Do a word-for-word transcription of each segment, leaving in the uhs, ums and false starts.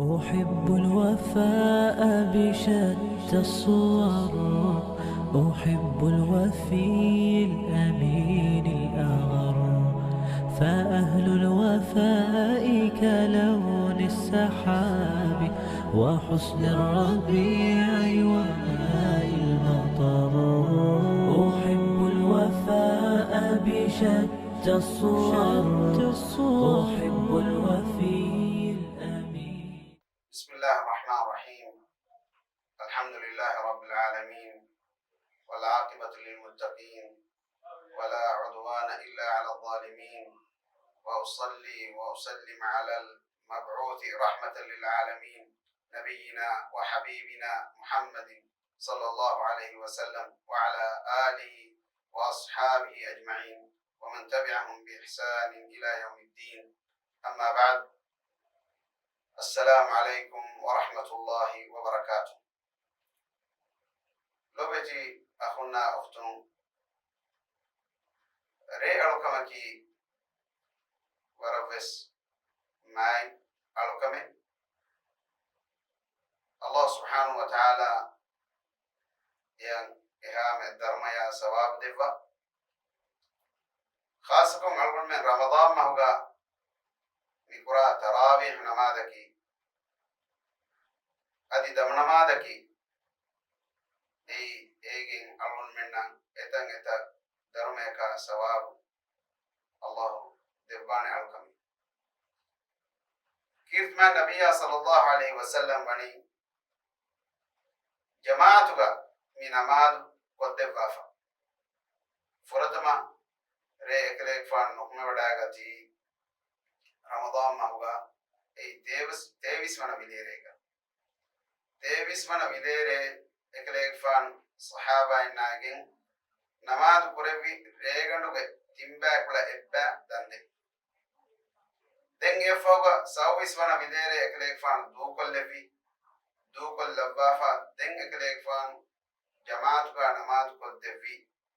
أحب الوفاء بشتى الصور، أحب الوفي الأمين الأغر، فأهل الوفاء كلون السحاب، وحسن الربيع وماء المطر. أحب الوفاء بشتى الصور، أحب الوفي الأمين. بسم الله الرحمن الرحيم. الحمد لله رب العالمين، والعاقبة للمتقين، ولا عدوان إلا على الظالمين، وأصلي وأسلم على المبعوث رحمة للعالمين، نبينا وحبيبنا محمد صلى الله عليه وسلم، وعلى آله وأصحابه أجمعين، ومن تبعهم بإحسان إلى يوم الدين. أما بعد، السلام عليكم ورحمة الله وبركاته. ލޮބެތި އަޚުންނާ އުޚްތުން، ރޭ އަޅުކަމަކީ ވަރަށްވެސް މާތް އަޅުކަމެއް. ﷲ ސުބްޙާނަހޫ ވަތަޢާލާ އެއަށް އެހާމެ ދަރުމަޔާ ސަވާބު ދެއްވާ. ޚާއްޞަކޮށް އަޅުގަނޑުމެން ރަމަޟާން މަހުގަ މިކުރާ ތަރާވީޙު ނަމާދަކީ، އަދި ދަމުނަމާދަކީ، އެއީ އޭގެން އަޅުގަނޑުމެންނަށް އެތަން އެތައް ދަރުމަޔަކާ ސަވާބު ﷲ ދެއްވާނެ އަޅުކަމެއް. ކީރިތިމާ ނަބިއްޔާ ޞައްލައްލާހު ޢަލައިހި ވަސައްލަމް ވަނީ ޖަމާޢަތުގަ މި ނަމާދު ކޮށްދެއްވާފަ. ފުރަތަމަ ރޭ އެކަލޭގެފާނު ނުކުމެވަޑައިގަތީ ރަމަޟާން މަހުގަ، އެއީ ތޭވީސް، ތޭވީސް ވަނަ ވިލޭރޭގަ. ތޭވީސް ވަނަ ވިލޭރޭ އެކަލޭގެފާނު ޞަޙާބާއިންނާގެން ނަމާދު ކުރެއްވި ރޭގަނޑުގެ ތިންބައިކުޅަ އެއްބައި ދަންދެން. ދެން އެއަށްފަހުގަ ސައުވީސް ވަނަ ވިލޭރޭ އެކަލޭގެފާނު ދޫކޮށްލެއްވި، ދޫކޮށްލައްވާފަ، ދެން އެކަލޭގެފާނު ޖަމާޢަތުގަ ނަމާދު ކޮށްދެއްވި.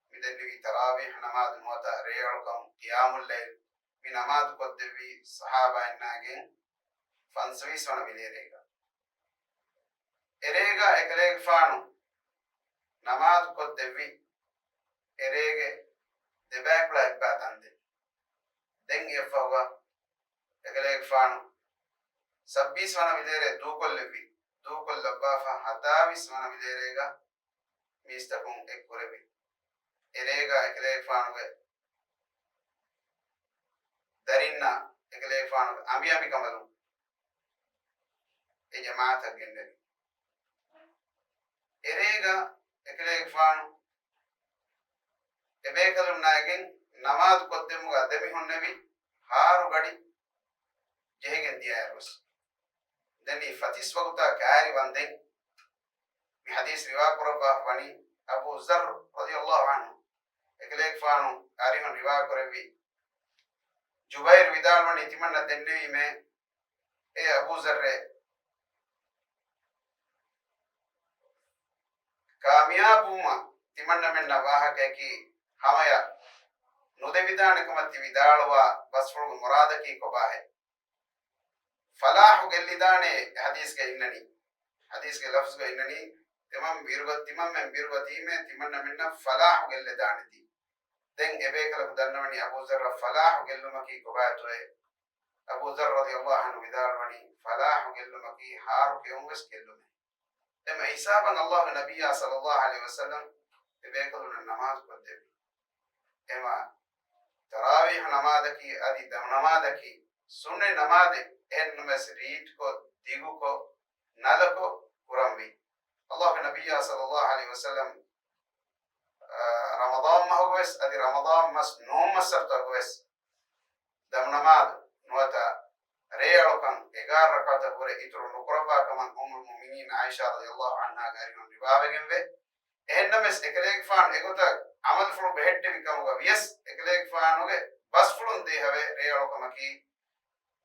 މި ދެންނެވީ ތަރާވީޙު ނަމާދު ނުވަތަ ރޭއަޅުކަން ޤިޔާމުއްލައިލް. މި ނަމާދު ކޮށްދެއްވީ ޞަޙާބާއިންނާގެން ފަންސަވީސް ވަނަ ވިލޭރޭގަ. އެރޭގަ އެކަލޭގެފާނު ނަމާދު ކޮށްދެއްވި އެރޭގެ ދެބައިކުޅަ އެއްބައި ދަންދެން. ދެން އެއަށްފަހުގަ އެކަލޭގެފާނު ސައްބީސް ވަނަ ވިލޭރޭ ދޫކޮށްލެއްވި، ދޫކޮށްލައްވާފަ ހަތާވީސް ވަނަ ވިލޭރޭގަ މީސްތަކުން އެއްކުރެވި. އެރޭގަ އެކަލޭގެފާނުގެ ދަރިންނާ އެކަލޭގެފާނުގެ އަނބިއަނބިކަނބަލުން އެ ޖަމާޢަތަށް ގެންނެވި. އެރޭގަ އެކަލޭގެފާނު އެބޭކަލުންނާއިގެން ނަމާދު ކޮށްދެމުގަ ދެމިހުންނެވި ހާރު ގަޑި ޖެހިގެން ދިޔައިރުވެސް، ދެން މި ފަތިސް ވަގުތާ ކައިރި ވަންދެން މި ޙަދީޘް ރިވާކުރައްވާފަ ވަނީ އަބޫ ޛައްރު ރަޟިޔަﷲ ޢަންހު. އެކަލޭގެފާނު އަރިހުން ރިވާކުރެއްވި. ޖުބައިރު ވިދާޅުވަނީ ތިމަންނަ ދެންނެވީމޭ، އޭ އަބޫ ޛައްރޭ، ކާމިޔާބުވުމަށް ތިމަންނަމެންނަށް ވާހަކައަކީ ހަމަޔަށް ނުދެވިދާނެ ކަމަށް ތި ވިދާޅުވާ ބަސްފުޅުގެ މުރާދަކީ ކޮބާހޭ؟ ފަލާޙު ގެއްލިދާނެ ޙަދީޘްގަ އިންނަނީ. ޙަދީޘްގެ ލަފްޒުގަ އިންނަނީ، ތިމަން ބިރުގަ-، ތިމަންމެން ބިރުގަތީމޭ ތިމަންނަމެންނަށް ފަލާޙު ގެއްލެދާނެތީ. ދެން އެބޭކަލަކު ދަންނަވަނީ އަބޫ ޛައްރަށް ފަލާޙު ގެއްލުމަކީ ކޮބާތޯއޭ؟ އަބޫ ޛައްރު ރަޟިޔަﷲ ޢަންހު ވިދާޅުވަނީ، ފަލާޙު ގެއްލުމަކީ ހާރު ކެއުން ވެސް ގެއްލުމޭ. އެމަ ހިސާބަށް ﷲގެ ނަބިއްޔާ ޞައްލައްލާހު ޢަލައިހި ވަސައްލަމް އެބޭކަލުންނަށް ނަމާދު ކޮށްދެއްވި. އެމަ ތަރާވީޙު ނަމާދަކީ އަދި ދަމުނަމާދަކީ ސުންނަތް ނަމާދެއް، އެހެންނަމަވެސް ރީތިކޮށް، ދިގުކޮށް، ނަލަކޮށް ކުރަންވީ. ﷲގެ ނަބިއްޔާ ޞައްލައްލާހު ޢަލައިހި ވަސައްލަމް، އާ، ރަމަޟާން މަހުގަވެސް އަދި ރަމަޟާން މަސް ނޫން މައްސަރުތަކުގަވެސް ދަމުނަމާދު ނުވަތަ ރޭއަޅުކަން އެގާރަ ރަކާތަށް ވުރެ އިތުރު ނުކުރައްވާ ކަމަށް އުއްމުލް މުއުމިނީން ޢާއިޝާ ރަޟިޔަﷲ ޢަންހާގެ އަރިހުން ރިވާވެގެންވޭ. އެހެންނަމަވެސް، އެކަލޭގެފާނު އެގޮތަށް ޢަމަލުފުޅު ބެހެއްޓެވި ކަމުގަ ވިޔަސް، އެކަލޭގެފާނުގެ ބަސްފުޅުން ދޭހަވޭ ރޭއަޅުކަމަކީ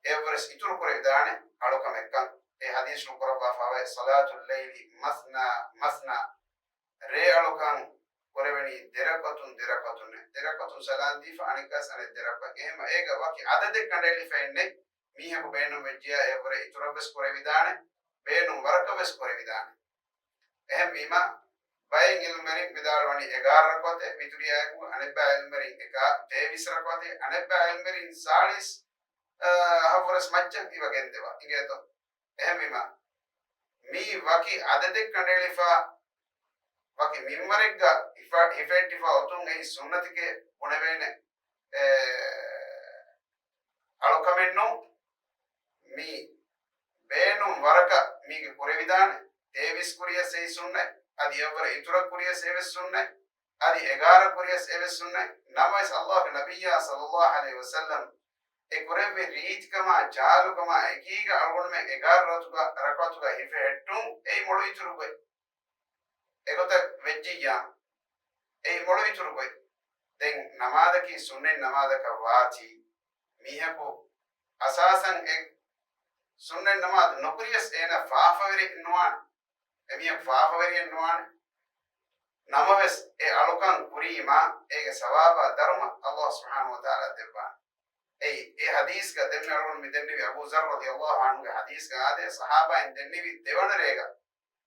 އެއަށްވުރެސް އިތުރު ކުރެވިދާނެ އަޅުކަމެއްކަން. އެ ޙަދީޘް ނުކުރައްވާފައިވޭ، صلاة الليل مثنى مثنى، ރޭއަޅުކަން ކުރެވެނީ ދެރަކަތުން ދެރަކަތުން، ދެރަކަތުން ސަލާން ދީފަ އަނެއްކާސް އަނެއް ދެރަކަށް. އެހެން އޭގަ ވަކި ޢަދަދެއް ކަނޑައެޅިފައެއްނެތް. މީހަކު ބޭނުން ވެއްޖިޔާ އެއަށްވުރެ އިތުރަށްވެސް ކުރެވިދާނެ، ބޭނުން ވަރަކަށްވެސް ކުރެވިދާނެ. އެހެންވީމަ، ބައެއް ޢިލްމުވެރިން ވިދާޅުވަނީ އެގާރަ ރަކުޢަތެއް، ވިތުރިއާއެކު އަނެއްބައި ޢިލްމުވެރިން އެކާ ތޭވީސް ރަކުޢަތެއް، އަނެއްބައި ޢިލްމުވެރިން ސާޅީސް، އަ، އަށްވުރެސް މައްޗަށް އިވަގެންދެވާ އިނގޭތޯ. އެހެންވީމަ، މީ ވަކި ޢަދަދެއް ކަނޑައެޅިފަ، ވަކި މިންވަރެއްގަ ހިފަ-، ހިފެއްޓިފަ އޮތުން އެއީ ސުންނަތެކޭ ބުނެވޭނެ، އެ، އަޅުކަމެއްނޫން. މީ ބޭނުން ވަރަކަށް މީގެ ކުރެވިދާނެ. ތޭވީސް ކުރިޔަސް އެއީ ސުންނަތް، އަދި އެއަށްވުރެ އިތުރަށް ކުރިޔަސް އެވެސް ސުންނަތް، އަދި އެގާރަ ކުރިޔަސް އެވެސް ސުންނަތް. ނަމަވެސް އައްލާހުގެ ނަބިއްޔާ ޞައްލައްލާހު ޢަލައިހި ވަސައްލަމް އެ ކުރެއްވި ރީތިކަމާ ޖާލުކަމާ އެކީގަ އަޅުގަނޑުމެން އެގާރަ ރަކުޢަތުގަ، ރަކުޢަތުގަ ހިފެހެއްޓުން އެއީ މޮޅު އިތުރު ގޮތް. އެގޮތަށް ވެއްޖިއްޔާ، އެއީ މޮޅު އިތުރު ގޮތް. ދެން ނަމާދަކީ ސުންނަތް ނަމާދަކަށް ވާތީ، މީހަކު އަސާސަން އެ ސުންނަތް ނަމާދު ނުކުރިޔަސް އޭނަ ފާފަވެރި ނުވާނެ. އެމީހަކު ފާފަވެރިއެއް ނުވާނެ. ނަމަވެސް އެ އަޅުކަން ކުރީމާ އޭގެ ސަވާބާ ދަރުމަ އައްލާހު ސުބްޙާނަހު ވަތަޢާލާ ދެއްވާނެ. އެއީ އެ ޙަދީޘްގަ ދެންމެ އަޅުގަނޑު މި ދެންނެވި އަބޫ ޛައްރު ރަޟިޔައްލާހު ޢަންހުގެ ޙަދީޘްގަ އާދޭ، ޞަޙާބާއިން ދެންނެވި ދެވަނަ ރޭގަ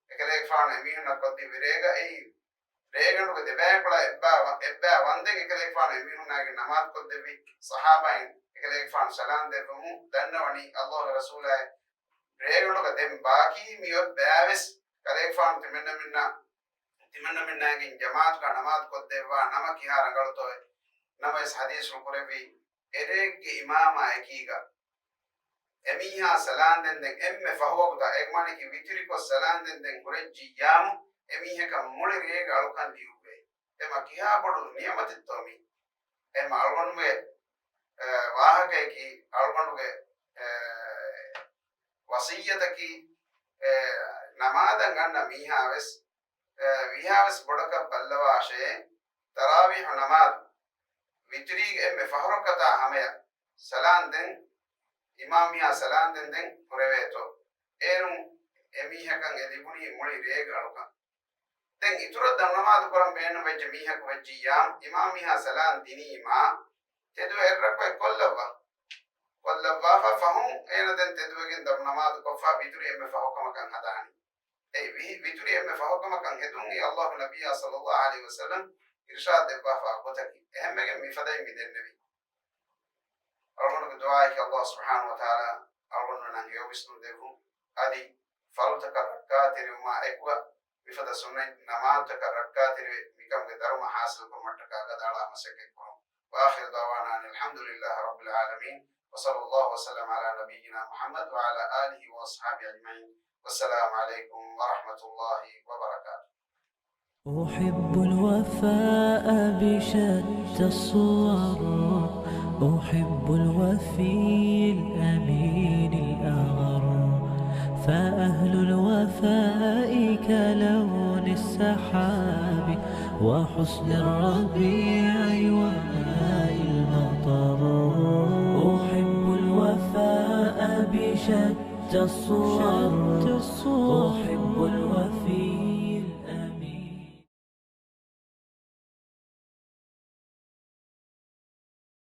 އެކަލޭގެފާނު އެމީހުންނަށް ކޮށްދެއްވި ރޭގަ އެއީ ރޭގަނޑުގެ ދެބައިކުޅަ އެއްބާ ވަ-، އެއްބާ ވަންދެން އެކަލޭގެފާނު އެމީހުންނާގެ ނަމާދު ކޮށްދެއްވި. ޞަޙާބާއިން އެކަލޭގެފާނު ސަލާން ދެއްވުމުން ދަންނަވަނީ އައްލާހުގެ ރަސޫލާއޭ، ރޭގަނޑުގަ ދެން ބާކީ މި އޮތް ބައިވެސް ކަލޭގެފާނު ތިމަންނަމެންނާ، ތިމަންނަމެންނާގެން ޖަމާޢަތުގަ ނަމާދު ކޮށްދެއްވާ ނަމަ ކިހާ ރަނގަޅުތޯއޭ. ނަމަވެސް ޙަދީޘްފުޅު ކުރެއްވީ އެރޭގެ އިމާމާ އެކީގަ އެމީހާ ސަލާން ދެންދެން އެންމެ ފަހުވަގުތާ، އޭގެ މާނައަކީ ވިތުރިކޮށް ސަލާން ދެންދެން ހުރެއްޖިއްޔާމު، އެމީހަކަށް މުޅި ރޭގަ އަޅުކަން ލިޔުއްވޭ. އެމަ ކިހާ ބޮޑު ނިޢުމަތެއްތޯ މީ؟ އެމަ އަޅުގަނޑުގެ، އަ، ވާހަކަޔަކީ، އަޅުގަނޑުގެ، އަ، ވަޞިއްޔަތަކީ، އަ، ނަމާދަށް އަންނަ މީހާވެސް، އަ، ވީހާވެސް ބޮޑަކަށް ބައްލަވާށޭ، ތަރާވީޙު ނަމާދު، ވިތުރީގެ އެންމެ ފަހުރަކަތާ ހަމަޔަށް ސަލާން ދެން، އިމާމް މީހާ ސަލާން ދެން ދެން ހުރެވޭތޯ، އޭރުން އެމީހަކަށް އެ ލިބުނީ މުޅި ރޭގެ އަޅުކަން. ދެން އިތުރަށް ދަމުނަމާދު ކުރަން ބޭނުން ވެއްޖެ މީހަކު ވެއްޖިއްޔާ، އިމާމް މީހާ ސަލާން ދިނީމާ، ތެދުވެ އެއްރަކުޢަތް ކޮށްލައްވާ. ކޮށްލައްވާފަ ފަހުން އޭނަ ދެން ތެދުވެގެން ދަމުނަމާދު ކޮށްފަ ވިތުރި އެންމެ ފަހުކަމަކަށް ހަދާނީ. އެ ވި-، ވިތުރި އެންމެ ފަހުކަމަކަށް ހެދުން އެ އައްލާހު ނަބިއްޔާ ޞައްލައްލާހު ޢަލައިހި ވަސައްލަމް އިރުޝާދު ދެއްވާފާ ގޮތަކީ. އެހެންވެގެން މިފަދައިން މި ދެންނެވީ. އަޅުގަނޑުގެ ދުޢާއަކީ އައްލާހު ސުބްޙާނަހު ވަތަޢާލާ އަޅުގަނޑުމެންނަށް ހެޔޮ ވިސްނުން ދެއްވުން، އަދި ފަރުޟުތަކަށް ރައްކާތެރިވުމާ އެކުގަ މިފަދަ ސުންނަތް ނަމާދުތަކަށް ރައްކާތެރިވެ، މިކަމުގެ ދަރުމަ ޙާޞިލު ކުރުމަށްޓަކާ ގަދައަޅާ މަސައްކަތް ކުރުން. وآخر دعوانا أن الحمد لله رب العالمين، وصلى الله وسلم على نبينا محمد وعلى آله وأصحابه أجمعين. والسلام عليكم ورحمة الله وبركاته. أحب الوفاء بشتى الصور، أحب الوفي الأمين الأغر، فأهل الوفاء كلون السحاب، وحسن الربيع وماء المطر. أحب الوفاء بشتى الصور، أحب الوفي